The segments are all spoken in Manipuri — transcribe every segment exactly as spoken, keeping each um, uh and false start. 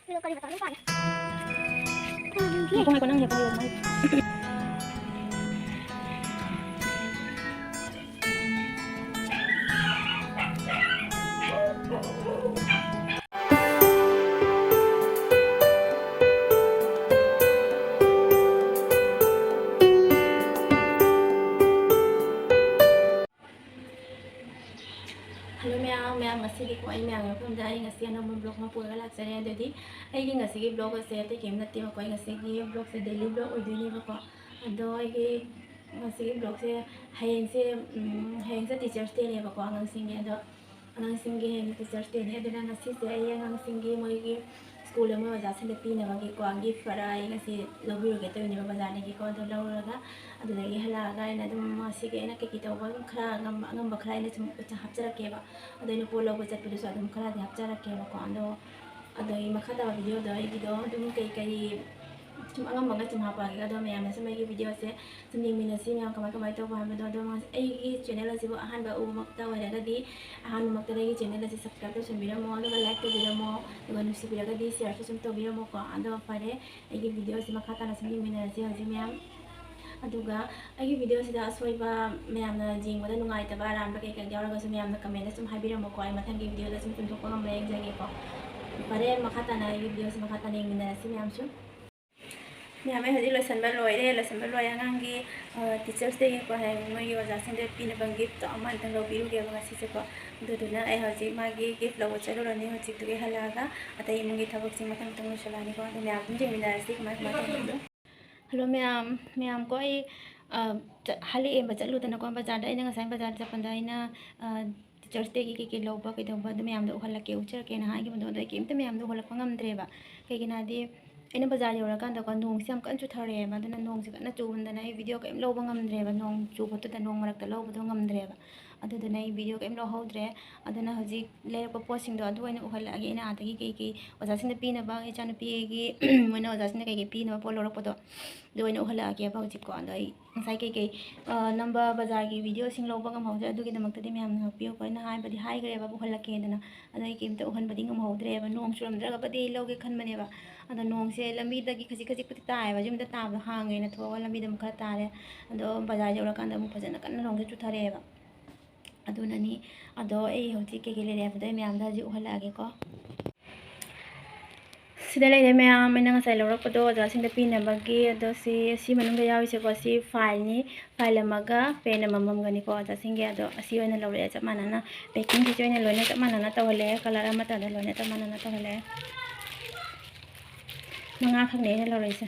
ꯉꯥꯏꯈꯣ, ꯉꯥꯏꯈꯣ, ꯅꯪ ꯍꯦꯛ ꯄꯥꯏꯌꯣ, ꯃꯥꯏ꯫ Hello ꯃꯌꯥꯝ, ꯃꯌꯥꯝ ꯉꯁꯤꯒꯤꯀꯣ ꯑꯩ ꯃꯌꯥꯝꯒꯤ ꯃꯐꯝꯗ ꯑꯩ ꯉꯁꯤ ꯑꯅꯧꯕ vlog ꯑꯃ ꯄꯨꯔꯒ ꯂꯥꯛꯆꯔꯦ꯫ ꯑꯗꯨꯗꯤ ꯑꯩꯒꯤ ꯉꯁꯤꯒꯤ vlog ꯑꯁꯦ ꯑꯇꯩ ꯀꯩꯝ ꯅꯠꯇꯦꯕꯀꯣ, ꯑꯩ ꯉꯁꯤꯒꯤ vlog ꯁꯦ daily vlog ꯑꯣꯏꯗꯣꯏꯅꯦꯕꯀꯣ꯫ ꯑꯗꯣ ꯑꯩꯒꯤ ꯉꯁꯤꯒꯤ vlog ꯁꯦ ꯍꯌꯦꯡꯁꯦ, ꯎꯝ, ꯍꯌꯦꯡꯁꯦ Teachers' Day ꯅꯦꯕꯀꯣ ꯑꯉꯥꯡꯁꯤꯡꯒꯤ꯫ ꯑꯗꯣ ꯑꯉꯥꯡꯁꯤꯡꯒꯤ ꯍꯌꯦꯡ Teachers' Day ꯅꯦ, ꯑꯗꯨꯅ ꯉꯁꯤꯁꯦ ꯑꯩ ꯑꯉꯥꯡꯁꯤꯡꯒꯤ ꯃꯣꯏꯒꯤ ꯁ꯭ꯀꯨꯜꯗ ꯃꯣꯏ ꯑꯣꯖꯥꯁꯤꯡꯗ ꯄꯤꯅꯕꯒꯤꯀꯣ gift ꯈꯔ ꯑꯩ ꯉꯁꯤ ꯂꯧꯕꯤꯔꯨꯒꯦ ꯇꯧꯔꯤꯅꯦꯕ ꯕꯖꯥꯔꯗꯒꯤꯀꯣ꯫ ꯑꯗꯣ ꯂꯧꯔꯒ ꯑꯗꯨꯗꯒꯤ ꯍꯜꯂꯛꯑꯒ ꯑꯩꯅ ꯑꯗꯨꯝ ꯉꯁꯤꯒꯤ ꯑꯩꯅ ꯀꯩꯀꯩ ꯇꯧꯕ ꯑꯗꯨꯝ ꯈꯔ ꯑꯉꯝꯕ, ꯑꯉꯝꯕ ꯈꯔ ꯑꯩꯅ ꯁꯨꯝ ꯍꯥꯞꯆꯔꯛꯀꯦꯕ꯫ ꯑꯗꯣ ꯑꯩꯅ ꯄꯣꯠ ꯂꯧꯕ ꯆꯠꯄꯗꯨꯁꯨ ꯑꯗꯨꯝ ꯈꯔꯗꯤ ꯍꯥꯞꯆꯔꯛꯀꯦꯕꯀꯣ꯫ ꯑꯗꯣ ꯑꯗꯒꯤ ꯃꯈꯥ ꯇꯥꯕ video ꯗꯣ ꯑꯩꯒꯤꯗꯣ ꯑꯗꯨꯝ ꯀꯩ ꯀꯔꯤ ꯁꯨꯝ ꯑꯉꯝꯕ ꯉꯥ ꯁꯨꯝ ꯍꯥꯞꯄꯛꯑꯒꯦ꯫ ꯑꯗꯣ ꯃꯌꯥꯝꯅꯁꯨ ꯑꯩꯒꯤ video ꯁꯦ ꯁꯨꯝ ꯌꯦꯡꯃꯤꯟꯅꯁꯤ, ꯃꯌꯥꯝ ꯀꯃꯥꯏ ꯀꯃꯥꯏ ꯇꯧꯕ ꯍꯥꯏꯕꯗꯣ꯫ ꯑꯗꯣ ꯑꯩꯒꯤ channel ꯑꯁꯤꯕꯨ ꯑꯍꯥꯟꯕ ꯎꯕꯃꯛꯇ ꯑꯣꯏꯔꯒꯗꯤ, ꯑꯍꯥꯟꯕꯃꯛꯇꯗ ꯑꯩꯒꯤ channel ꯑꯁꯤ subscribe ꯇꯧꯁꯟꯕꯤꯔꯝꯃꯣ, ꯑꯗꯨꯒ like ꯇꯧꯕꯤꯔꯝꯃꯣ, ꯑꯗꯨꯒ ꯅꯨꯡꯁꯤꯕꯤꯔꯒꯗꯤ share ꯁꯨ ꯁꯨꯝ ꯇꯧꯕꯤꯔꯝꯃꯣꯀꯣ꯫ ꯑꯗꯣ ꯐꯔꯦ, ꯑꯩꯒꯤ video ꯁꯤ ꯃꯈꯥ ꯇꯥꯅ ꯁꯨꯝ ꯌꯦꯡꯃꯤꯟꯅꯔꯁꯤ ꯍꯧꯖꯤꯛ ꯃꯌꯥꯝ꯫ ꯑꯗꯨꯒ ꯑꯩꯒꯤ video ꯁꯤꯗ ꯑꯁꯣꯏꯕ, ꯃꯌꯥꯝꯅ ꯌꯦꯡꯕꯗ ꯅꯨꯡꯉꯥꯏꯇꯕ, ꯑꯔꯥꯟꯕ ꯀꯩꯀꯩ ꯌꯥꯎꯔꯒꯁꯨ ꯃꯌꯥꯝꯅ comment ꯗ ꯁꯨꯝ ꯍꯥꯏꯕꯤꯔꯝꯃꯨꯀꯣ, ꯑꯩ ꯃꯊꯪꯒꯤ video ꯗ ꯁꯨꯝ ꯆꯨꯝꯊꯣꯛꯄ ꯉꯝꯕ꯭ꯔꯥ ꯌꯦꯡꯖꯒꯦꯀꯣ꯫ ꯐꯔꯦ, ꯃꯈꯥ ꯇꯥꯅ ꯑꯩꯒꯤ video ꯁꯤ ꯃꯈꯥ ꯇꯥꯅ ꯌꯦꯡꯃꯤꯟꯅꯔꯁꯤ ꯃꯌꯥꯝꯁꯨ꯫ ꯃꯌꯥꯝ, ꯑꯩ ꯍꯧꯖꯤꯛ ꯂꯣꯏꯁꯟꯕ ꯂꯣꯏꯔꯦ꯫ ꯂꯣꯏꯁꯟꯕ ꯂꯣꯏꯔꯦ, ꯑꯉꯥꯡꯒꯤ, ꯑ, Teachers' Day ꯒꯤꯀꯣ, ꯍꯌꯦꯡ ꯃꯣꯏꯒꯤ ꯑꯣꯖꯥꯁꯤꯡꯗ ꯄꯤꯅꯕ gift ꯇꯣ ꯑꯃ ꯑꯅꯤꯇꯪ ꯂꯧꯕꯤꯔꯨꯒꯦꯕ ꯉꯁꯤꯁꯦꯀꯣ꯫ ꯑꯗꯨꯗꯨꯅ ꯑꯩ ꯍꯧꯖꯤꯛ ꯃꯥꯒꯤ gift ꯂꯧꯕ ꯆꯠꯂꯨꯔꯅꯤ꯫ ꯍꯧꯖꯤꯛꯇꯨꯒꯤ ꯍꯜꯂꯛꯑꯒ ꯑꯇꯩ ꯏꯃꯨꯡꯒꯤ ꯊꯕꯛꯁꯤꯡ ꯃꯊꯪ ꯃꯊꯪ ꯂꯣꯏꯁꯜꯂꯛꯑꯅꯤꯀꯣ꯫ ꯑꯗꯨ ꯃꯌꯥꯝ ꯑꯗꯨꯝ ꯌꯦꯡꯃꯤꯟꯅꯔꯁꯤ ꯀꯃꯥꯏ ꯀꯃꯥꯏ ꯇꯧꯕꯅꯣ꯫ Hello ꯃꯌꯥꯝ, ꯃꯌꯥꯝꯀꯣ, ꯑꯩ, ꯑ, ꯆꯠ-, ꯍꯜꯂꯛꯑꯦꯕ ꯆꯠꯂꯨꯗꯅꯀꯣ ꯕꯖꯥꯔꯗ꯫ ꯑꯩꯅ ꯉꯁꯥꯏ ꯕꯖꯥꯔꯗ ꯆꯠꯄꯗ ꯑꯩꯅ, ꯑ, Teachers' Day ꯒꯤ ꯀꯩꯀꯩ ꯂꯧꯕ ꯀꯩꯗꯧꯕ ꯑꯗꯨ ꯃꯌꯥꯝꯗꯣ ꯎꯍꯜꯂꯛꯀꯦ, ꯎꯠꯆꯔꯛꯀꯦꯅ ꯍꯥꯏꯈꯤꯕꯗꯣ, ꯑꯗꯣ ꯑꯩ ꯀꯩꯝꯇ ꯃꯌꯥꯝꯗꯣ ꯎꯍꯜꯂꯛꯄ ꯉꯝꯗ꯭ꯔꯦꯕ꯫ ꯀꯩꯒꯤꯅꯣ ꯍꯥꯏꯗꯤ ꯑꯩꯅ ꯕꯖꯥꯔ ꯌꯧꯔꯀꯥꯟꯗꯀꯣ ꯅꯣꯡꯁꯦ ꯌꯥꯝ ꯀꯟꯅ ꯆꯨꯊꯔꯛꯑꯦꯕ꯫ ꯑꯗꯨꯅ ꯅꯣꯡꯁꯦ ꯀꯟꯅ ꯆꯨꯃꯟꯗꯅ ꯑꯩ video ꯀꯩꯝ ꯂꯧꯕ ꯉꯝꯗ꯭ꯔꯦꯕ, ꯅꯣꯡ ꯆꯨꯕꯗꯨꯗ, ꯅꯣꯡ ꯃꯔꯛꯇ ꯂꯧꯕꯗꯣ ꯉꯝꯗ꯭ꯔꯦꯕ꯫ ꯑꯗꯨꯗꯨꯅ ꯑꯩ video ꯀꯔꯤꯝ ꯂꯧꯍꯧꯗ꯭ꯔꯦ꯫ ꯑꯗꯨꯅ ꯍꯧꯖꯤꯛ ꯂꯩꯔꯛꯄ ꯄꯣꯠꯁꯤꯡꯗꯣ ꯑꯗꯨ ꯑꯣꯏꯅ ꯎꯍꯜꯂꯛꯑꯒꯦ꯫ ꯑꯩꯅ ꯑꯥꯗꯒꯤ ꯀꯩ ꯀꯩ ꯑꯣꯖꯥꯁꯤꯡꯗ ꯄꯤꯅꯕ, ꯏꯆꯥꯅꯨꯄꯤꯒꯤ ꯃꯣꯏꯅ ꯑꯣꯖꯥꯁꯤꯡꯅ ꯀꯩ ꯀꯩ ꯄꯤꯅꯕ ꯄꯣꯠ ꯂꯧꯔꯛꯄꯗꯣ, ꯑꯗꯨ ꯑꯣꯏꯅ ꯎꯍꯜꯂꯛꯑꯒꯦꯕ ꯍꯧꯖꯤꯛꯀꯣ꯫ ꯑꯗꯣ ꯑꯩ ꯉꯁꯥꯏ ꯀꯩ ꯀꯩ, ꯑ, ꯅꯝꯕ ꯕꯖꯥꯔꯒꯤ videoꯁꯤꯡ ꯂꯧꯕ ꯉꯝꯍꯧꯗ꯭ꯔꯦ꯫ ꯑꯗꯨꯒꯤꯗꯃꯛꯇꯗꯤ ꯃꯌꯥꯝꯅ ꯉꯥꯛꯄꯤꯌꯨꯀꯣ꯫ ꯑꯩꯅ ꯍꯥꯏꯕꯗꯤ ꯍꯥꯏꯈ꯭ꯔꯦꯕ ꯎꯍꯜꯂꯛꯀꯦꯗꯅ꯫ ꯑꯗꯣ ꯑꯩ ꯀꯩꯝꯇ ꯎꯍꯟꯕꯗꯤ ꯉꯝꯍꯧꯗ꯭ꯔꯦꯕ꯫ ꯅꯣꯡ ꯆꯨꯔꯝꯗ꯭ꯔꯒꯕꯨꯗꯤ ꯑꯩ ꯂꯧꯒꯦ ꯈꯟꯕꯅꯦꯕ꯫ ꯑꯗꯣ ꯅꯣꯡꯁꯦ ꯂꯝꯕꯤꯗꯒꯤ ꯈꯖꯤꯛ ꯈꯖꯤꯛꯄꯨꯗꯤ ꯇꯥꯏꯌꯦꯕ꯫ ꯌꯨꯝꯗ ꯇꯥꯕꯗꯣ ꯍꯥꯡꯉꯦꯅ ꯊꯣꯛꯑꯒ ꯂꯝꯕꯤꯗ ꯑꯃꯨꯛ ꯈꯔ ꯇꯥꯔꯦ꯫ ꯑꯗꯣ ꯕꯖꯥꯔ ꯌꯧꯔꯀꯥꯟꯗ ꯑꯃꯨꯛ ꯐꯖꯅ ꯀꯟꯅ ꯅꯣꯡꯁꯦ ꯆꯨꯊꯔꯛꯑꯦꯕ꯫ ꯑꯗꯨꯅꯅꯤ꯫ ꯑꯗꯣ ꯑꯩ ꯍꯧꯖꯤꯛ ꯀꯩꯀꯩ ꯂꯩꯔꯦ ꯍꯥꯏꯕꯗꯣ ꯑꯩ ꯃꯌꯥꯝꯗ ꯍꯧꯖꯤꯛ ꯎꯍꯜꯂꯛꯑꯒꯦꯀꯣ꯫ ꯁꯤꯗ ꯂꯩꯔꯦ ꯃꯌꯥꯝ, ꯑꯩꯅ ꯉꯁꯥꯏ ꯂꯧꯔꯛꯄꯗꯣ ꯑꯣꯖꯥꯁꯤꯡꯗ ꯄꯤꯅꯕꯒꯤ꯫ ꯑꯗꯣ ꯁꯤ, ꯁꯤ ꯃꯅꯨꯡꯗ ꯌꯥꯎꯔꯤꯁꯦꯀꯣ, ꯁꯤ fileꯅꯤ, file ꯑꯃꯒ pen ꯑꯃꯃꯝꯒꯅꯤꯀꯣ ꯑꯣꯖꯥꯁꯤꯡꯒꯤ꯫ ꯑꯗꯣ ꯑꯁꯤ ꯑꯣꯏꯅ ꯂꯧꯔꯛꯑꯦ, ꯆꯞ ꯃꯥꯟꯅꯅ packingꯁꯤꯁꯨ ꯑꯩꯅ ꯂꯣꯏꯅ ꯆꯞ ꯃꯥꯟꯅꯅ ꯇꯧꯍꯜꯂꯦ, colour ꯑꯃꯠꯇꯗ ꯂꯣꯏꯅ ꯆꯞ ꯃꯥꯟꯅꯅ ꯇꯧꯍꯜꯂꯦ꯫ ꯃꯉꯥꯈꯛꯅꯦ ꯑꯩꯅ ꯂꯧꯔꯛꯏꯁꯦ꯫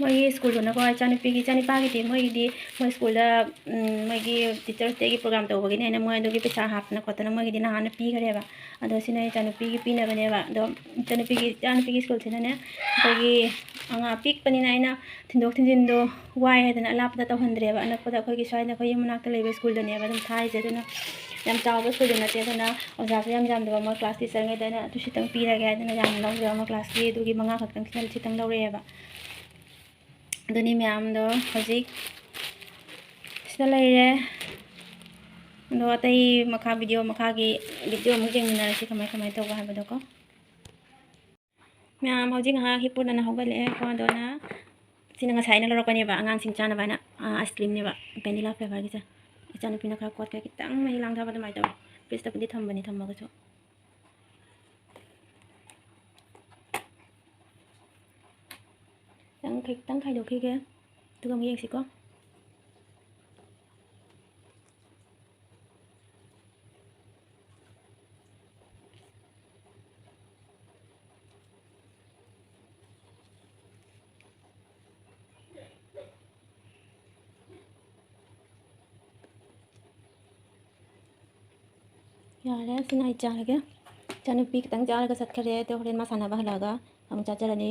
ꯃꯣꯏꯒꯤ ꯁ꯭ꯀꯨꯜꯗꯨꯅꯀꯣ, ꯏꯆꯥꯅꯨꯄꯤꯒꯤ, ꯏꯆꯥꯅꯨꯄꯥꯒꯤꯗꯤ ꯃꯣꯏꯒꯤꯗꯤ ꯃꯣꯏ ꯁ꯭ꯀꯨꯜꯗ, ꯎꯝ, ꯃꯣꯏꯒꯤ Teachers Dayꯒꯤ program ꯇꯧꯕꯒꯤꯅꯦꯅ ꯃꯣꯏ ꯑꯗꯨꯒꯤ ꯄꯩꯁꯥ ꯍꯥꯞꯇꯅ ꯈꯣꯠꯇꯅ ꯃꯣꯏꯒꯤꯗꯤ ꯅꯍꯥꯟꯅ ꯄꯤꯈ꯭ꯔꯦꯕ꯫ ꯑꯗꯣ ꯁꯤꯅ ꯏꯆꯥꯅꯨꯄꯤꯒꯤ ꯄꯤꯅꯕꯅꯦꯕ꯫ ꯑꯗꯣ ꯏꯆꯥꯅꯨꯄꯤꯒꯤ, ꯏꯆꯥꯅꯨꯄꯤꯒꯤ ꯁ꯭ꯀꯨꯜꯁꯤꯅꯅꯦ, ꯑꯩꯈꯣꯏꯒꯤ ꯑꯉꯥꯡ ꯑꯄꯤꯛꯄꯅꯤꯅ ꯑꯩꯅ ꯊꯤꯟꯗꯣꯛ ꯊꯤꯟꯖꯤꯟꯗꯣ ꯋꯥꯏ ꯍꯥꯏꯗꯅ ꯑꯂꯥꯞꯄꯗ ꯇꯧꯍꯟꯗ꯭ꯔꯦꯕ꯫ ꯑꯅꯛꯄꯗ ꯑꯩꯈꯣꯏꯒꯤ ꯁ꯭ꯋꯥꯏꯗ ꯑꯩꯈꯣꯏ ꯌꯨꯝ ꯃꯅꯥꯛꯇ ꯂꯩꯕ ꯁ꯭ꯀꯨꯜꯗꯅꯦꯕ ꯑꯗꯨꯝ ꯊꯥꯔꯤꯁꯦ꯫ ꯑꯗꯨꯅ ꯌꯥꯝ ꯆꯥꯎꯕ ꯁ꯭ꯀꯨꯜꯗꯤ ꯅꯠꯇꯦ꯫ ꯑꯗꯨꯅ ꯑꯣꯖꯥꯁꯨ ꯌꯥꯝ ꯌꯥꯝꯗꯕ, ꯃꯣꯏ class teacherꯉꯩꯗ ꯑꯩꯅ ꯑꯗꯨ ꯁꯤꯇꯪ ꯄꯤꯔꯒꯦ ꯍꯥꯏꯗꯅ ꯌꯥꯝꯅ ꯂꯧꯗ꯭ꯔꯦꯕ꯫ ꯃꯣꯏ classꯀꯤ ꯑꯗꯨꯒꯤ ꯃꯉꯥ ꯈꯛꯇꯪ, ꯁꯤꯇꯪ ꯂꯧꯔꯛꯑꯦꯕ꯫ ꯑꯗꯨꯅꯤ ꯃꯌꯥꯝꯗꯣ ꯍꯧꯖꯤꯛ ꯁꯤꯗ ꯂꯩꯔꯦ꯫ ꯑꯗꯣ ꯑꯇꯩ ꯃꯈꯥ, video ꯃꯈꯥꯒꯤ video ꯑꯃꯨꯛ ꯌꯦꯡꯃꯤꯟꯅꯔꯁꯤ ꯀꯃꯥꯏ ꯀꯃꯥꯏ ꯇꯧꯕ ꯍꯥꯏꯕꯗꯣꯀꯣ꯫ ꯃꯌꯥꯝ ꯍꯧꯖꯤꯛ ꯉꯥꯏꯍꯥꯛ ꯍꯤꯞꯄꯨꯗꯅ ꯍꯧꯒꯠꯂꯛꯑꯦꯀꯣ꯫ ꯑꯗꯨꯅ ꯁꯤꯅ ꯉꯁꯥꯏ ꯑꯩꯅ ꯂꯧꯔꯛꯄꯅꯦꯕ, ꯑꯉꯥꯡꯁꯤꯡ ꯆꯥꯅꯕ ꯍꯥꯏꯅ, ꯑ, ice creamꯅꯦꯕ, vanilla flavorꯒꯤꯁꯦ꯫ ꯏꯆꯥꯅꯨꯄꯤꯅ ꯈꯔ ꯀꯣꯠꯈ꯭ꯔꯦ, ꯈꯤꯇꯪ ꯃꯍꯤ ꯂꯥꯡꯊꯕ ꯑꯗꯨꯃꯥꯏꯅ ꯇꯧꯋꯦ꯫ Fridgeꯇꯕꯨꯗꯤ ꯊꯝꯕꯅꯤ, ꯊꯝꯃꯒꯁꯨ꯫ ꯈꯤꯇꯪ, ꯈꯤꯇꯪ ꯈꯥꯏꯗꯣꯛꯈꯤꯒꯦ, ꯑꯗꯨꯒ ꯑꯃꯨꯛ ꯌꯦꯡꯁꯤꯀꯣ꯫ ꯌꯥꯔꯦ, ꯁꯤꯅ ꯑꯩ ꯆꯥꯔꯒꯦ꯫ ꯏꯆꯥꯅꯨꯄꯤ ꯈꯤꯇꯪ ꯆꯥꯔꯒ ꯆꯠꯈꯔꯦ, ꯑꯗꯣ ꯍꯣꯔꯦꯟ ꯃꯥ ꯁꯥꯟꯅꯕ ꯍꯜꯂꯛꯑꯒ ꯑꯃꯨꯛ ꯆꯥꯖꯔꯅꯤ꯫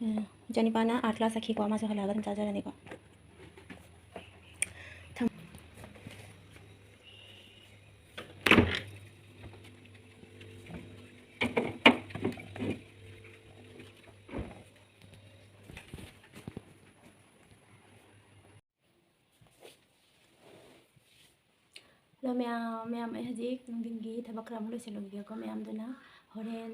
ꯎꯝ, ꯏꯆꯥꯅꯨꯄꯥꯅ art class ꯆꯠꯈꯤꯀꯣ, ꯃꯥꯁꯨ ꯍꯜꯂꯛꯑꯒ ꯑꯗꯨꯝ ꯆꯥꯖꯔꯅꯤꯀꯣ꯫ ꯃꯌꯥꯝ, ꯃꯌꯥꯝ, ꯑꯩ ꯍꯧꯖꯤꯛ ꯅꯨꯡꯊꯤꯟꯒꯤ ꯊꯕꯛ ꯈꯔ ꯑꯃ ꯂꯣꯏꯁꯤꯜꯂꯨꯈꯤꯒꯦꯀꯣ꯫ ꯃꯌꯥꯝꯗꯨꯅ ꯍꯣꯔꯦꯟ,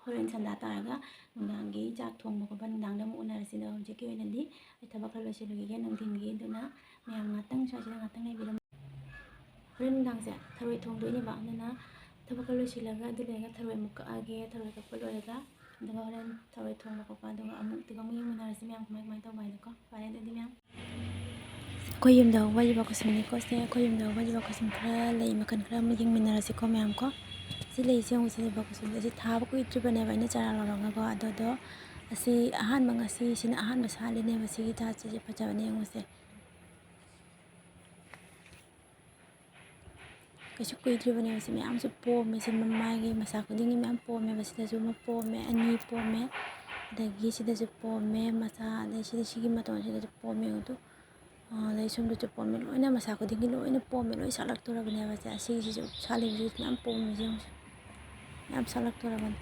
ꯍꯣꯔꯦꯟ ꯁꯟꯗꯥ ꯇꯥꯔꯒ ꯅꯨꯡꯗꯥꯡꯒꯤ ꯆꯥꯛ ꯊꯣꯡꯕ ꯈꯣꯠꯄ ꯅꯨꯡꯗꯥꯡꯗ ꯑꯃꯨꯛ ꯎꯅꯔꯁꯤꯗꯣ꯫ ꯍꯧꯖꯤꯛꯀꯤ ꯑꯣꯏꯅꯗꯤ ꯑꯩ ꯊꯕꯛ ꯈꯔ ꯂꯣꯏꯁꯤꯜꯂꯨꯈꯤꯒꯦ ꯅꯨꯡꯊꯤꯟꯒꯤ꯫ ꯑꯗꯨꯅ ꯃꯌꯥꯝ ꯉꯥꯛꯇꯪ ꯁ꯭ꯋꯥꯏꯁꯤꯗ ꯉꯥꯛꯇꯪ ꯂꯩꯕꯤꯔꯝꯃꯣ꯫ ꯍꯣꯔꯦꯟ ꯅꯨꯡꯗꯥꯡꯁꯦ ꯊꯔꯣꯏ ꯊꯣꯡꯗꯣꯏꯅꯦꯕ꯫ ꯑꯗꯨꯅ ꯊꯕꯛ ꯈꯔ ꯂꯣꯏꯁꯤꯜꯂꯒ ꯑꯗꯨ ꯂꯣꯏꯔꯒ ꯊꯔꯣꯏ ꯑꯃꯨꯛ ꯀꯛꯑꯒꯦ꯫ ꯊꯔꯣꯏ ꯀꯛꯄ ꯂꯣꯏꯔꯒ ꯑꯗꯨꯒ ꯍꯣꯔꯦꯟ ꯊꯔꯣꯏ ꯊꯣꯡꯕ ꯈꯣꯠꯄ ꯑꯗꯨꯒ ꯑꯃꯨꯛ, ꯑꯗꯨꯒ ꯑꯃꯨꯛ ꯌꯦꯡꯃꯤꯟꯅꯔꯁꯤ ꯃꯌꯥꯝ ꯀꯃꯥꯏ ꯀꯃꯥꯏꯅ ꯇꯧꯕ ꯍꯥꯏꯗꯣꯀꯣ꯫ ꯐꯔꯦ ꯑꯗꯨꯗꯤ ꯃꯌꯥꯝ꯫ ꯑꯩꯈꯣꯏ ꯌꯨꯝꯗ ꯍꯧꯕ ꯋꯥꯁꯤꯕꯀꯣ ꯁꯤꯡꯅꯤꯀꯣ꯫ ꯁꯦ ꯑꯩꯈꯣꯏ ꯌꯨꯝꯗ ꯍꯧꯕ ꯋꯥꯁꯤꯕꯀꯣ ꯁꯤꯡ ꯈꯔ, ꯂꯩ ꯃꯈꯜ ꯈꯔ ꯑꯃ ꯌꯦꯡꯃꯤꯟꯅꯔꯁꯤꯀꯣ ꯃꯌꯥꯝ ꯀꯣ꯫ ꯁꯤ ꯂꯩꯁꯦ ꯌꯦꯡꯉꯨꯁꯦ, ꯋꯥꯁꯤꯕꯀꯣ ꯁꯤꯡꯁꯦ꯫ ꯑꯁꯤ ꯊꯥꯕ ꯀꯨꯏꯗ꯭ꯔꯤꯕꯅꯦꯕ ꯑꯩꯅ ꯆꯥꯔꯥ ꯂꯧꯔꯒꯀꯣ꯫ ꯑꯗꯣ, ꯑꯗꯣ ꯑꯁꯤ ꯑꯍꯥꯟꯕ, ꯉꯁꯤꯁꯤꯅ ꯑꯍꯥꯟꯕ ꯁꯥꯠꯂꯤꯅꯦꯕ꯫ ꯁꯤꯒꯤ ꯖꯥꯠꯁꯤꯁꯨ ꯐꯖꯕꯅꯦ ꯌꯦꯡꯉꯨꯁꯦ꯫ ꯀꯩꯁꯨ ꯀꯨꯏꯗ꯭ꯔꯤꯕꯅꯦꯕ꯫ ꯁꯤ ꯃꯌꯥꯝꯁꯨ ꯄꯣꯝꯃꯦ꯫ ꯁꯤ ꯃꯃꯥꯏꯒꯤ ꯃꯁꯥ ꯈꯨꯗꯤꯡꯒꯤ ꯃꯌꯥꯝ ꯄꯣꯝꯃꯦꯕ꯫ ꯁꯤꯗꯁꯨ ꯑꯃ ꯄꯣꯝꯃꯦ, ꯑꯅꯤ ꯄꯣꯝꯃꯦ, ꯑꯗꯒꯤ ꯁꯤꯗꯁꯨ ꯄꯣꯝꯃꯦ ꯃꯆꯥ, ꯑꯗꯩ ꯁꯤꯗ, ꯁꯤꯒꯤ ꯃꯇꯣꯟꯁꯤꯗꯁꯨ ꯄꯣꯝꯃꯦ꯫ ꯑꯗꯨ, ꯑ, ꯑꯗꯩ ꯁꯣꯝꯗꯁꯨ ꯄꯣꯝꯃꯦ꯫ ꯂꯣꯏꯅ ꯃꯁꯥ ꯈꯨꯗꯤꯡꯒꯤ ꯂꯣꯏꯅ ꯄꯣꯝꯃꯦ꯫ ꯂꯣꯏ ꯁꯥꯠꯂꯛꯇꯣꯔꯕꯅꯦꯕ꯫ ꯁꯦ ꯑꯁꯤꯒꯤꯁꯤꯁꯨ ꯁꯥꯠꯂꯤꯕꯁꯤꯁꯨ ꯃꯌꯥꯝ ꯄꯣꯝꯃꯤꯁꯦ ꯌꯦꯡꯉꯨꯁꯦ꯫ ꯃꯌꯥꯝ ꯁꯥꯠꯂꯛꯇꯣꯔꯕꯅꯤ꯫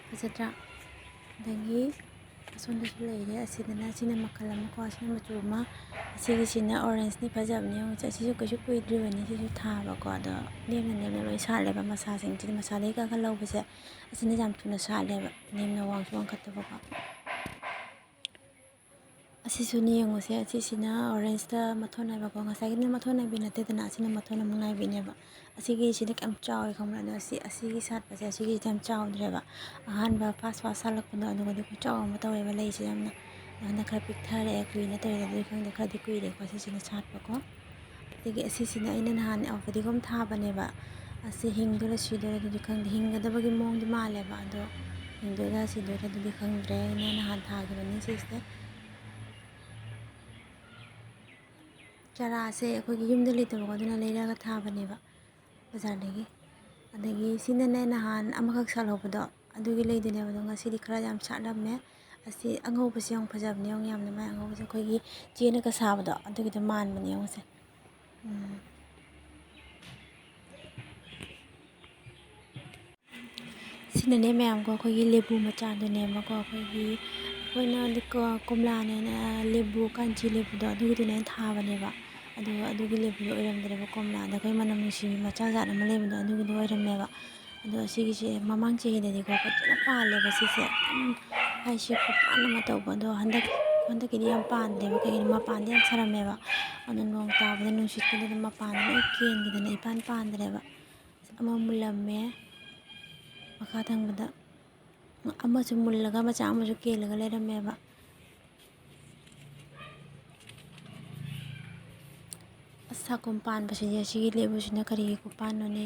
ꯐꯖꯗ꯭ꯔꯥ? ꯑꯗꯒꯤ ꯑꯁꯣꯝꯗꯁꯨ ꯂꯩꯔꯦ꯫ ꯑꯁꯤꯗꯅ, ꯑꯁꯤꯅ ꯃꯈꯜ ꯑꯃꯀꯣ, ꯑꯁꯤꯅ ꯃꯆꯨ ꯑꯃ, ꯑꯁꯤꯒꯤꯁꯤꯅ orangeꯅꯤ, ꯐꯖꯕꯅꯦ ꯌꯦꯡꯉꯨꯁꯦ꯫ ꯑꯁꯤꯁꯨ ꯀꯩꯁꯨ ꯀꯨꯏꯗ꯭ꯔꯤꯕꯅꯤ ꯁꯤꯁꯨ ꯊꯥꯕꯀꯣ꯫ ꯑꯗꯣ ꯅꯦꯝꯅ ꯅꯦꯝꯅ ꯂꯣꯏ ꯁꯥꯠꯂꯦꯕ ꯃꯁꯥꯁꯤꯡꯁꯤꯗꯤ꯫ ꯃꯁꯥꯗꯒꯤ ꯀꯛꯑꯒ ꯂꯧꯕꯁꯦ ꯑꯁꯤꯅ ꯌꯥꯝ ꯊꯨꯅ ꯁꯥꯠꯂꯦꯕ, ꯅꯦꯝꯅ ꯋꯥꯡꯁꯨ ꯋꯥꯡꯈꯠꯇꯕꯀꯣ꯫ ꯑꯁꯤꯁꯨꯅꯦ ꯌꯦꯡꯉꯨꯁꯦ, ꯑꯁꯤꯁꯤꯅ orangeꯇ ꯃꯊꯣꯟ ꯅꯥꯏꯕꯀꯣ꯫ ꯉꯁꯥꯏꯒꯤꯗꯨꯅ ꯃꯊꯣꯟ ꯅꯥꯏꯕꯤ ꯅꯠꯇꯦꯗꯅ, ꯑꯁꯤꯅ ꯃꯊꯣꯟ ꯑꯃꯨꯛ ꯅꯥꯏꯕꯤꯅꯦꯕ꯫ ꯑꯁꯤꯒꯤꯁꯤꯗꯤ ꯀꯌꯥꯝ ꯆꯥꯎꯋꯤ ꯈꯪꯕ꯭ꯔꯥ? ꯑꯗꯣ ꯑꯁꯤ, ꯑꯁꯤꯒꯤ ꯁꯥꯠꯄꯁꯦ, ꯑꯁꯤꯒꯤꯁꯤꯗꯤ ꯌꯥꯝ ꯆꯥꯎꯗ꯭ꯔꯦꯕ꯫ ꯑꯍꯥꯟꯕ first first ꯁꯥꯠꯂꯛꯄꯗꯣ ꯑꯗꯨꯒꯗꯤ ꯈꯨꯆꯥꯎ ꯑꯃ ꯇꯧꯋꯦꯕ ꯂꯩꯁꯦ ꯌꯥꯝꯅ꯫ ꯑꯗꯣ ꯍꯟꯗꯛ ꯈꯔ ꯄꯤꯛꯊꯔꯛꯑꯦ, ꯀꯨꯏꯅ ꯇꯧꯔꯤꯗꯨꯗꯤ ꯈꯪꯗꯦ, ꯈꯔꯗꯤ ꯀꯨꯏꯔꯦꯀꯣ ꯁꯤꯁꯤꯅ ꯁꯥꯠꯄꯀꯣ꯫ ꯑꯗꯒꯤ ꯑꯁꯤꯁꯤꯅ ꯑꯩꯅ ꯅꯍꯥꯟ, ꯑ, ꯐꯗꯤꯒꯣꯝ ꯊꯥꯕꯅꯦꯕ꯫ ꯑꯁꯤ ꯍꯤꯡꯗꯣꯏꯔꯥ ꯁꯤꯗꯣꯏꯔꯥ ꯑꯗꯨꯗꯤ ꯈꯪꯗꯦ꯫ ꯍꯤꯡꯒꯗꯕꯒꯤ ꯃꯑꯣꯡꯗꯤ ꯃꯥꯜꯂꯦꯕ, ꯑꯗꯣ ꯍꯤꯡꯗꯣꯏꯔꯥ ꯁꯤꯗꯣꯏꯔꯥ ꯑꯗꯨꯗꯤ ꯈꯪꯗ꯭ꯔꯦ꯫ ꯑꯩꯅ ꯅꯍꯥꯟ ꯊꯥꯈꯤꯕꯅꯤ ꯁꯤꯁꯦ꯫ ꯆꯥꯔꯥꯁꯦ ꯑꯩꯈꯣꯏꯒꯤ ꯌꯨꯝꯗ ꯂꯩꯇꯕꯀꯣ, ꯑꯗꯨꯅ ꯂꯩꯔꯒ ꯊꯥꯕꯅꯦꯕ ꯕꯖꯥꯔꯗꯒꯤ꯫ ꯑꯗꯒꯤ ꯁꯤꯅꯅꯦ ꯅꯍꯥꯟ ꯑꯃꯈꯛ ꯁꯥꯠꯍꯧꯕꯗꯣ, ꯑꯗꯨꯒꯤ ꯂꯩꯗꯨꯅꯦꯕ꯫ ꯑꯗꯣ ꯉꯁꯤꯗꯤ ꯈꯔ ꯌꯥꯝ ꯁꯥꯠꯂꯝꯃꯦ꯫ ꯑꯁꯤ ꯑꯉꯧꯕꯁꯦ ꯌꯥꯝ ꯐꯖꯕꯅꯦ, ꯌꯦꯡꯉꯨ, ꯌꯥꯝꯅ ꯃꯥꯏ ꯑꯉꯧꯕꯁꯦ ꯑꯩꯈꯣꯏꯒꯤ ꯆꯦꯅꯒ ꯁꯥꯕꯗꯣ ꯑꯗꯨꯒꯤꯗꯣ ꯃꯥꯟꯕꯅꯦ, ꯌꯦꯡꯉꯨꯁꯦ꯫ ꯎꯝ꯫ ꯁꯤꯅꯅꯦ ꯃꯌꯥꯝꯀꯣ, ꯑꯩꯈꯣꯏꯒꯤ ꯂꯦꯕꯨ ꯃꯆꯥꯗꯨꯅꯦꯕꯀꯣ, ꯑꯩꯈꯣꯏꯒꯤ, ꯑꯩꯈꯣꯏꯅ ꯀꯣ-, ꯀꯣꯝꯂꯥꯅꯦꯅ ꯂꯦꯕꯨ, ꯀꯥꯟꯆꯤ ꯂꯦꯕꯨꯗꯣ ꯑꯗꯨꯒꯤꯗꯨꯅꯦ ꯊꯥꯕꯅꯦꯕ꯫ ꯑꯗꯨꯒ ꯑꯗꯨꯒꯤ ꯂꯦꯕꯨꯗꯣ ꯑꯣꯏꯔꯝꯗ꯭ꯔꯦꯕ, ꯀꯣꯝꯂꯥꯗ ꯑꯩꯈꯣꯏ ꯃꯅꯝ ꯅꯨꯡꯁꯤꯕꯤ ꯃꯆꯥ ꯖꯥꯠ ꯑꯃ ꯂꯩꯕꯗꯣ, ꯑꯗꯨꯒꯤꯗꯣ ꯑꯣꯏꯔꯝꯃꯦꯕ꯫ ꯑꯗꯣ ꯑꯁꯤꯒꯤꯁꯦ ꯃꯃꯥꯡ ꯆꯍꯤꯗꯗꯤꯀꯣ ꯐꯖꯅ ꯄꯥꯜꯂꯦꯕ ꯁꯤꯁꯦ, ꯑꯗꯨꯝ ꯍꯥꯏꯁꯦ ꯈꯨꯄꯥꯟ ꯑꯃ ꯇꯧꯕ꯫ ꯑꯗꯣ ꯍꯟꯗꯛ, ꯍꯟꯗꯛꯀꯤꯗꯤ ꯌꯥꯝ ꯄꯥꯟꯗꯦꯕ, ꯀꯩꯒꯤꯅꯣ, ꯃꯄꯥꯟꯗꯤ ꯌꯥꯝ ꯁꯥꯔꯝꯃꯦꯕ꯫ ꯑꯗꯣ ꯅꯣꯡ ꯇꯥꯕꯗ, ꯅꯨꯡꯁꯤꯠꯀꯤꯗꯨꯗ ꯃꯄꯥꯟꯗ ꯂꯣꯏ ꯀꯦꯟꯈꯤꯗꯅ ꯏꯄꯥꯟ ꯄꯥꯟꯗ꯭ꯔꯦꯕ꯫ ꯑꯃ ꯃꯨꯜꯂꯝꯃꯦ꯫ ꯃꯈꯥ ꯊꯪꯕꯗ ꯑꯃꯁꯨ ꯃꯨꯜꯂꯒ ꯃꯆꯥ ꯑꯃꯁꯨ ꯀꯦꯜꯂꯒ ꯂꯩꯔꯝꯃꯦꯕ꯫ ꯑꯁ, ꯁꯥꯀꯨꯝ ꯄꯥꯟꯕꯁꯤꯗꯤ ꯑꯁꯤꯒꯤ ꯂꯦꯕꯨꯁꯤꯅ ꯀꯔꯤꯒꯤ ꯈꯨꯄꯥꯟꯅꯣꯅꯦ?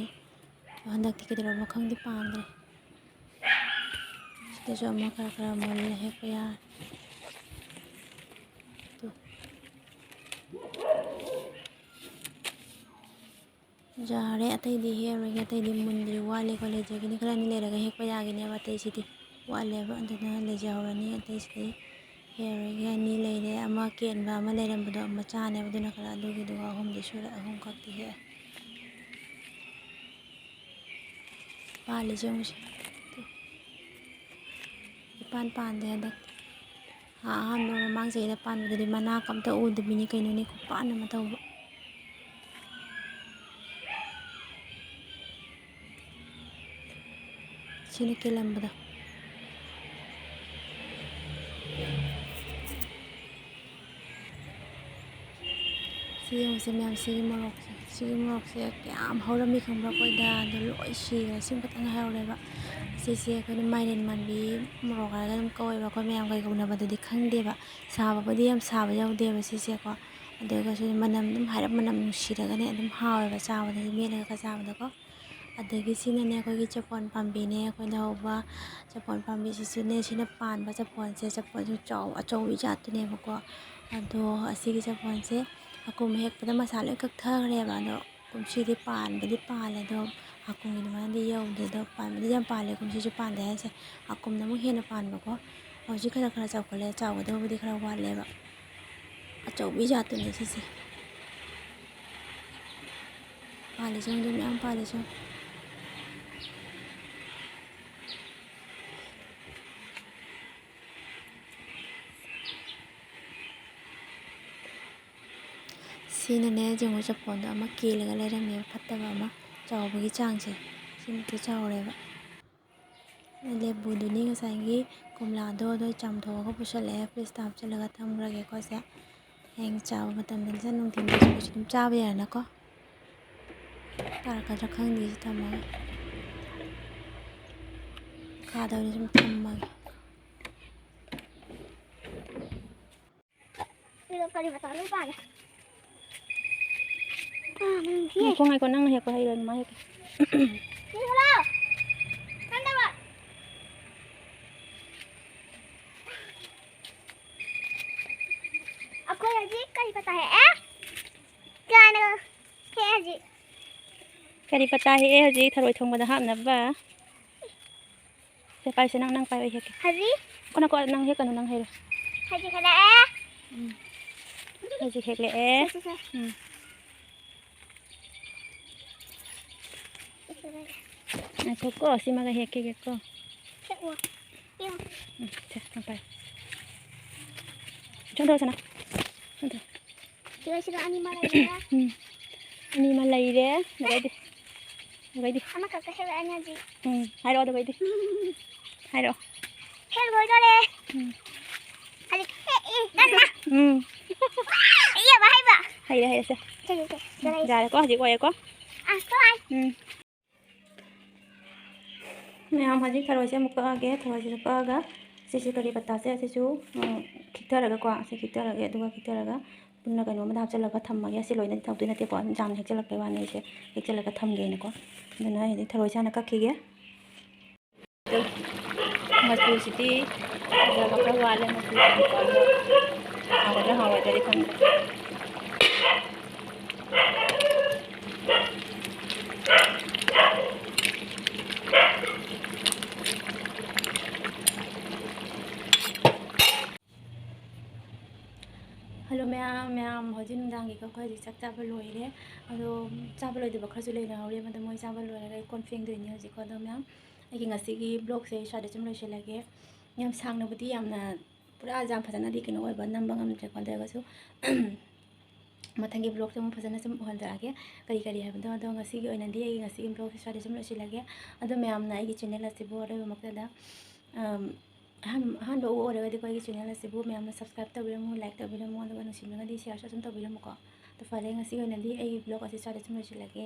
ꯍꯟꯗꯛꯇꯤ ꯀꯩꯗꯧꯔꯕꯅꯣ ꯈꯪꯗꯦ, ꯄꯥꯟꯗ꯭ꯔꯦ꯫ ꯁꯤꯗꯁꯨ ꯑꯃ ꯈꯔ ꯈꯔ ꯃꯨꯜꯂꯦ, ꯍꯦꯛꯄ ꯌꯥꯔꯦ꯫ ꯇꯨ꯫ ꯌꯥꯔꯦ, ꯑꯇꯩꯗꯤ ꯍꯦꯛꯑꯔꯣꯏꯒꯦ, ꯑꯇꯩꯗꯤ ꯃꯨꯟꯗ꯭ꯔꯤ, ꯋꯥꯠꯂꯤꯀꯣ, ꯂꯩꯖꯒꯤꯅꯤ, ꯈꯔ ꯑꯅꯤ ꯂꯩꯔꯒ ꯍꯦꯛꯄ ꯌꯥꯒꯤꯅꯦꯕ, ꯑꯇꯩꯁꯤꯗꯤ ꯋꯥꯠꯂꯦꯕ, ꯑꯗꯨꯅ ꯂꯩꯖꯍꯧꯔꯅꯤ꯫ ꯑꯇꯩꯁꯤꯗꯤ ꯍꯦꯛꯑꯔꯣꯏꯒꯦ, ꯑꯅꯤ ꯂꯩꯔꯦ, ꯑꯃ ꯀꯦꯟꯕ ꯑꯃ ꯂꯩꯔꯝꯕꯗꯣ ꯃꯆꯥꯅꯦꯕ, ꯑꯗꯨꯅ ꯈꯔ, ꯑꯗꯨꯒꯤꯗꯨꯒ ꯑꯍꯨꯝꯗꯤ ꯁꯨꯔꯦ, ꯑꯍꯨꯝꯈꯛꯇꯤ ꯍꯦꯛꯑꯦ꯫ ꯄꯥꯜꯂꯤꯁꯦ ꯌꯦꯡꯉꯨꯁꯦ꯫ ꯏꯄꯥꯟ ꯄꯥꯟꯗꯦ ꯍꯟꯗꯛ꯫ ꯑꯍꯥꯟꯕ ꯃꯃꯥꯡ ꯆꯍꯤꯗ ꯄꯥꯟꯕꯗꯨꯗꯤ ꯃꯅꯥꯒ ꯑꯝꯇ ꯎꯗꯕꯤꯅꯤ ꯀꯩꯅꯣꯅꯦ, ꯈꯨꯄꯥꯟ ꯑꯃ ꯇꯧꯕ꯫ ꯁꯤꯅ ꯀꯦꯜꯂꯝꯕꯗꯣ꯫ ꯁꯤ ꯌꯦꯡꯉꯨꯁꯦ ꯃꯌꯥꯝ, ꯁꯤꯒꯤ ꯃꯣꯔꯣꯛꯁꯦ, ꯁꯤꯒꯤ ꯃꯣꯔꯣꯛꯁꯦ ꯀꯌꯥꯝ ꯍꯧꯔꯝꯃꯤ ꯈꯪꯕ꯭ꯔꯥ? ꯑꯩꯈꯣꯏꯗ ꯑꯗꯣ ꯂꯣꯏ ꯁꯤꯈ꯭ꯔꯦ, ꯁꯤ ꯈꯛꯇꯪ ꯉꯥꯏꯍꯧꯔꯦꯕ꯫ ꯁꯤꯁꯦ ꯑꯩꯈꯣꯏꯅ ꯃꯥꯏꯔꯦꯟ ꯃꯥꯟꯕꯤ ꯃꯣꯔꯣꯛ ꯍꯥꯏꯔꯒ ꯑꯗꯨꯝ ꯀꯧꯋꯦꯕ, ꯑꯩꯈꯣꯏ ꯃꯌꯥꯝ ꯀꯩ ꯀꯧꯅꯕꯗꯨꯗꯤ ꯈꯪꯗꯦꯕ꯫ ꯁꯥꯕꯕꯨꯗꯤ ꯌꯥꯝ ꯁꯥꯕ ꯌꯧꯗꯦꯕ ꯁꯤꯁꯦꯀꯣ, ꯑꯗꯨ ꯑꯣꯏꯔꯒꯁꯨ ꯃꯅꯝ ꯑꯗꯨꯝ ꯍꯥꯏꯔꯞ ꯃꯅꯝ ꯅꯨꯡꯁꯤꯔꯒꯅꯦ ꯑꯗꯨꯝ ꯍꯥꯎꯋꯦꯕ ꯆꯥꯕꯗꯗꯤ, ꯃꯦꯠꯂꯒ ꯆꯥꯕꯗꯀꯣ꯫ ꯑꯗꯒꯤ ꯁꯤꯅꯅꯦ ꯑꯩꯈꯣꯏꯒꯤ ꯆꯐꯣꯟ ꯄꯥꯝꯕꯤꯅꯦ, ꯑꯩꯈꯣꯏꯅ ꯍꯧꯕ ꯆꯐꯣꯟ ꯄꯥꯝꯕꯤꯁꯤꯁꯨꯅꯦ, ꯁꯤꯅ ꯄꯥꯟꯕ ꯆꯐꯣꯟꯁꯦ, ꯆꯐꯣꯟꯁꯨ ꯆꯥꯎ-, ꯑꯆꯧꯕꯤ ꯖꯥꯠꯇꯨꯅꯦꯕꯀꯣ꯫ ꯑꯗꯣ ꯑꯁꯤꯒꯤ ꯆꯐꯣꯟꯁꯦ ꯍꯥꯀꯨꯝ ꯍꯦꯛꯄꯗ ꯃꯁꯥ ꯂꯣꯏ ꯀꯛꯊꯈ꯭ꯔꯦꯕ꯫ ꯑꯗꯣ ꯀꯨꯝꯁꯤꯗꯤ ꯄꯥꯟꯕꯗꯤ ꯄꯥꯜꯂꯦ, ꯑꯗꯣ ꯍꯥꯀꯨꯝꯒꯤ ꯑꯗꯨꯃꯥꯏꯅꯗꯤ ꯌꯧꯗꯦ꯫ ꯑꯗꯣ ꯄꯥꯟꯕꯗꯤ ꯌꯥꯝ ꯄꯥꯜꯂꯦ, ꯀꯨꯝꯁꯤꯁꯨ ꯄꯥꯟꯗꯦ ꯍꯥꯏꯁꯦ, ꯍꯥꯀꯨꯝꯅ ꯑꯃꯨꯛ ꯍꯦꯟꯅ ꯄꯥꯟꯕꯀꯣ꯫ ꯍꯧꯖꯤꯛ ꯈꯔ ꯈꯔ ꯆꯥꯎꯈꯠꯂꯦ, ꯆꯥꯎꯒꯗꯕꯨꯗꯤ ꯈꯔ ꯋꯥꯠꯂꯦꯕ꯫ ꯑꯆꯧꯕꯤ ꯖꯥꯠꯇꯨꯅꯦ ꯁꯤꯁꯦ꯫ ꯄꯥꯜꯂꯤꯁꯦ ꯌꯦꯡꯉꯨ, ꯃꯌꯥꯝ ꯄꯥꯜꯂꯤꯁꯦ ꯌꯦꯡꯉꯨ꯫ ꯁꯤ ꯁꯤꯅꯅꯦ, ꯌꯦꯡꯉꯨ, ꯆꯐꯣꯟꯗꯣ ꯑꯃ ꯀꯦꯜꯂꯒ ꯂꯩꯔꯝꯃꯦꯕ, ꯐꯠꯇꯕ ꯑꯃ, ꯆꯥꯎꯕꯒꯤ ꯆꯥꯡꯁꯦ ꯁꯤꯃꯨꯛꯇꯤ ꯆꯥꯎꯔꯦꯕ꯫ ꯂꯦꯕꯨꯗꯨꯅꯤ ꯉꯁꯥꯏꯒꯤ ꯀꯣꯝꯂꯥꯗꯣ, ꯑꯗꯣ ꯆꯥꯝꯊꯣꯛꯑꯒ ꯄꯨꯁꯜꯂꯛꯑꯦ, ꯐ꯭ꯔꯤꯖꯇ ꯍꯥꯞꯆꯤꯜꯂꯒ ꯊꯝꯈ꯭ꯔꯒꯦꯀꯣ꯫ ꯁꯦ, ꯍꯌꯦꯡ ꯆꯥꯕ ꯃꯇꯝꯗ, ꯁꯦ, ꯅꯨꯡꯊꯤꯟꯗꯁꯨ ꯑꯗꯨꯝ ꯆꯥꯕ ꯌꯥꯔꯦꯅꯀꯣ꯫ ꯇꯥꯔꯛꯀꯗ꯭ꯔꯥ ꯈꯪꯗꯦ, ꯁꯤ ꯊꯝꯃꯒ꯫ ꯈꯥꯗꯕꯅꯤ, ꯁꯨꯝ ꯊꯝꯃꯒꯦ꯫ ꯀꯔꯤ ꯃꯇꯥ ꯂꯣꯏ ꯄꯥꯒꯦ꯫ ꯑꯥ, ꯃꯅꯝ ꯊꯤ꯫ ꯉꯥꯏꯈꯣ, ꯉꯥꯏꯈꯣ, ꯅꯪꯅ ꯍꯦꯛꯄ ꯍꯩꯔꯣꯏ, ꯃꯥ ꯍꯦꯛꯀꯦ꯫ ꯁꯤ ꯂꯥꯎ꯫ ꯅꯪꯗꯕ꯫ ꯑꯩꯈꯣꯏ ꯍꯧꯖꯤꯛ ꯀꯔꯤ ꯄꯇꯥ ꯍꯦꯛꯑꯦ? ꯀꯅꯥꯅꯣ ꯍꯦꯛꯑꯦ ꯍꯧꯖꯤꯛ? ꯀꯔꯤ ꯄꯇꯥ ꯍꯦꯛꯑꯦ ꯍꯧꯖꯤꯛ ꯊꯔꯣꯏ ꯊꯣꯡꯕꯗ ꯍꯥꯞꯅꯕ? ꯁꯦ, ꯄꯥꯏꯁꯦ, ꯅꯪ, ꯅꯪ ꯄꯥꯏꯌꯣ, ꯑꯩ ꯍꯦꯛꯀꯦ꯫ ꯍꯧꯖꯤꯛ? ꯀꯣꯟꯅ, ꯀꯣꯟꯅ, ꯅꯪ ꯍꯦꯛꯀꯅꯨ, ꯅꯪ ꯍꯩꯔꯣ꯫ ꯍꯧꯖꯤꯛ ꯍꯦꯛꯂꯛꯑꯦ꯫ ꯎꯝ꯫ ꯍꯧꯖꯤꯛ ꯍꯦꯛꯂꯛꯑꯦ꯫ ꯁꯦ, ꯁꯦ, ꯁꯦ꯫ ꯎꯝ꯫ ꯉꯥꯏꯈꯣꯀꯣ, ꯁꯤꯃꯒ ꯍꯦꯛꯈꯤꯒꯦꯀꯣ꯫ ꯍꯦꯛꯑꯣ꯫ ꯌꯦꯡꯉꯣ꯫ ꯎꯝ, ꯁꯦ, ꯅꯪ ꯄꯥꯏꯌꯣ꯫ ꯆꯣꯟꯊꯣꯛꯑꯣ, ꯁꯅꯥ꯫ ꯆꯣꯟꯊꯣꯛꯑꯣ꯫ ꯁꯤꯗ, ꯁꯤꯗ ꯑꯅꯤꯃ ꯂꯩꯔꯦ꯫ ꯎꯝ꯫ ꯑꯅꯤꯃ ꯂꯩꯔꯦ꯫ ꯂꯧꯒꯥꯏꯗꯤ꯫ ꯂꯧꯒꯥꯏꯗꯤ꯫ ꯑꯃꯈꯛꯇ ꯍꯦꯛꯂꯛꯑꯅꯤ ꯍꯧꯖꯤꯛ꯫ ꯎꯝ꯫ ꯍꯥꯏꯔꯛꯑꯣ ꯑꯗꯨꯒꯩꯗꯤ꯫ ꯍꯥꯏꯔꯛꯑꯣ꯫ ꯍꯦꯛ ꯂꯣꯏꯗꯣꯔꯦ꯫ ꯎꯝ꯫ ꯍꯧꯖꯤꯛ ꯍꯦꯛ ꯏ ꯀꯟꯅ꯫ ꯎꯝ꯫ ꯏꯌꯦꯕ ꯍꯩꯕ꯫ ꯍꯩꯔꯦ, ꯍꯩꯔꯦ, ꯁꯦ꯫ ꯁꯦ, ꯁꯦ, ꯁꯦ꯫ ꯎꯝ, ꯁꯤꯗ ꯂꯩ꯫ ꯌꯥꯔꯦꯀꯣ, ꯍꯧꯖꯤꯛ ꯑꯣꯏꯔꯦꯀꯣ꯫ ꯑꯥ, ꯀꯣ ꯑꯩ꯫ ꯎꯝ꯫ ꯃꯌꯥꯝ, ꯍꯧꯖꯤꯛ ꯊꯔꯣꯏꯁꯦ ꯑꯃꯨꯛ ꯀꯛꯑꯒꯦ꯫ ꯊꯔꯣꯏꯁꯤꯁꯨ ꯀꯛꯑꯒ ꯁꯤꯁꯦ ꯀꯔꯤ ꯄꯠꯇꯥꯁꯦ, ꯑꯁꯤꯁꯨ, ꯎꯝ, ꯈꯤꯛꯊꯔꯒꯀꯣ, ꯑꯁꯤ ꯈꯤꯛꯊꯔꯒꯦ꯫ ꯑꯗꯨꯒ ꯈꯤꯛꯊꯔꯒ ꯄꯨꯟꯅ ꯀꯩꯅꯣ ꯑꯃꯗ ꯍꯥꯞꯆꯤꯜꯂꯒ ꯊꯝꯃꯒꯦ꯫ ꯑꯁꯤ ꯂꯣꯏꯅꯗꯤ ꯊꯝꯗꯣꯏ ꯅꯠꯇꯦꯀꯣ, ꯌꯥꯝꯅ ꯍꯦꯛꯆꯜꯂꯛꯄꯩ ꯋꯥꯅꯤ ꯑꯩꯁꯦ꯫ ꯍꯦꯛꯆꯜꯂꯒ ꯊꯝꯒꯦꯅꯀꯣ꯫ ꯑꯗꯨꯅ ꯑꯩꯗꯤ ꯊꯔꯣꯏꯁꯦ ꯍꯥꯟꯅ ꯀꯛꯈꯤꯒꯦ꯫ ꯃꯆꯨꯁꯤꯗꯤ ꯐꯖꯕ ꯈꯔ ꯋꯥꯠꯂꯦ, ꯃꯆꯨꯁꯤꯗꯤꯀꯣ꯫ ꯑꯗꯣ ꯍꯥꯎꯒꯗ꯭ꯔꯥ ꯍꯥꯎꯔꯣꯏꯗ꯭ꯔꯗꯤ ꯈꯪꯗꯦ꯫ ꯍꯜꯂꯣ ꯃꯌꯥꯝ, ꯃꯌꯥꯝ, ꯍꯧꯖꯤꯛ ꯅꯨꯡꯗꯥꯡꯒꯤꯀꯣ, ꯑꯩꯈꯣꯏ ꯍꯧꯖꯤꯛ ꯆꯥꯛ ꯆꯥꯕ ꯂꯣꯏꯔꯦ꯫ ꯑꯗꯣ ꯆꯥꯕ ꯂꯣꯏꯗꯕ ꯈꯔꯁꯨ ꯂꯩꯅꯍꯧꯔꯤ, ꯑꯗꯣ ꯃꯣꯏ ꯆꯥꯕ ꯂꯣꯏꯔꯒ ꯑꯩ ꯀꯣꯟ ꯐꯦꯡꯗꯣꯏꯅꯤ ꯍꯧꯖꯤꯛꯀꯣ꯫ ꯑꯗꯣ ꯃꯌꯥꯝ, ꯑꯩꯒꯤ ꯉꯁꯤꯒꯤ vlogꯁꯦ ꯑꯩ ꯁ꯭ꯋꯥꯏꯗ ꯁꯨꯝ ꯂꯣꯏꯁꯤꯜꯂꯒꯦ꯫ ꯌꯥꯝ ꯁꯥꯡꯅꯕꯨꯗꯤ, ꯌꯥꯝꯅ ꯄꯨꯔꯥ ꯌꯥꯝ ꯐꯖꯅꯗꯤ ꯀꯩꯅꯣ ꯑꯣꯏꯕ, ꯅꯝꯕ ꯉꯝꯗ꯭ꯔꯦꯀꯣ꯫ ꯑꯗꯨ ꯑꯣꯏꯔꯒꯁꯨ ꯃꯊꯪꯒꯤ vlogꯇ ꯑꯃꯨꯛ ꯐꯖꯅ ꯁꯨꯝ ꯎꯍꯟꯖꯔꯛꯑꯒꯦ ꯀꯔꯤ ꯀꯔꯤ ꯍꯥꯏꯕꯗꯣ꯫ ꯑꯗꯣ ꯉꯁꯤꯒꯤ ꯑꯣꯏꯅꯗꯤ ꯑꯩ ꯉꯁꯤꯒꯤ vlogꯁꯦ ꯁ꯭ꯋꯥꯏꯗ ꯁꯨꯝ ꯂꯣꯏꯁꯤꯜꯂꯒꯦ꯫ ꯑꯗꯣ ꯃꯌꯥꯝꯅ ꯑꯩꯒꯤ channel ꯑꯁꯤꯕꯨ ꯑꯔꯣꯏꯕꯃꯛꯇꯗ, ꯑꯝ, ꯑꯍꯥꯟꯕ ꯎ ꯑꯣꯏꯔꯒꯗꯤꯀꯣ ꯑꯩꯒꯤ channel ꯑꯁꯤꯕꯨ ꯃꯌꯥꯝꯅ subscribe ꯇꯧꯕꯤꯔꯝꯃꯨ, like ꯇꯧꯕꯤꯔꯝꯃꯨ, ꯑꯗꯨꯒ ꯅꯨꯡꯁꯤꯕꯤꯔꯒꯗꯤ shareꯁꯨ ꯑꯗꯨꯝ ꯇꯧꯕꯤꯔꯝꯃꯨꯀꯣ꯫ ꯑꯗꯣ ꯐꯔꯦ, ꯉꯁꯤꯒꯤ ꯑꯣꯏꯅꯗꯤ ꯑꯩꯒꯤ vlog ꯑꯁꯤ ꯁ꯭ꯋꯥꯏꯗ ꯁꯨꯝ ꯂꯣꯏꯁꯤꯜꯂꯒꯦ꯫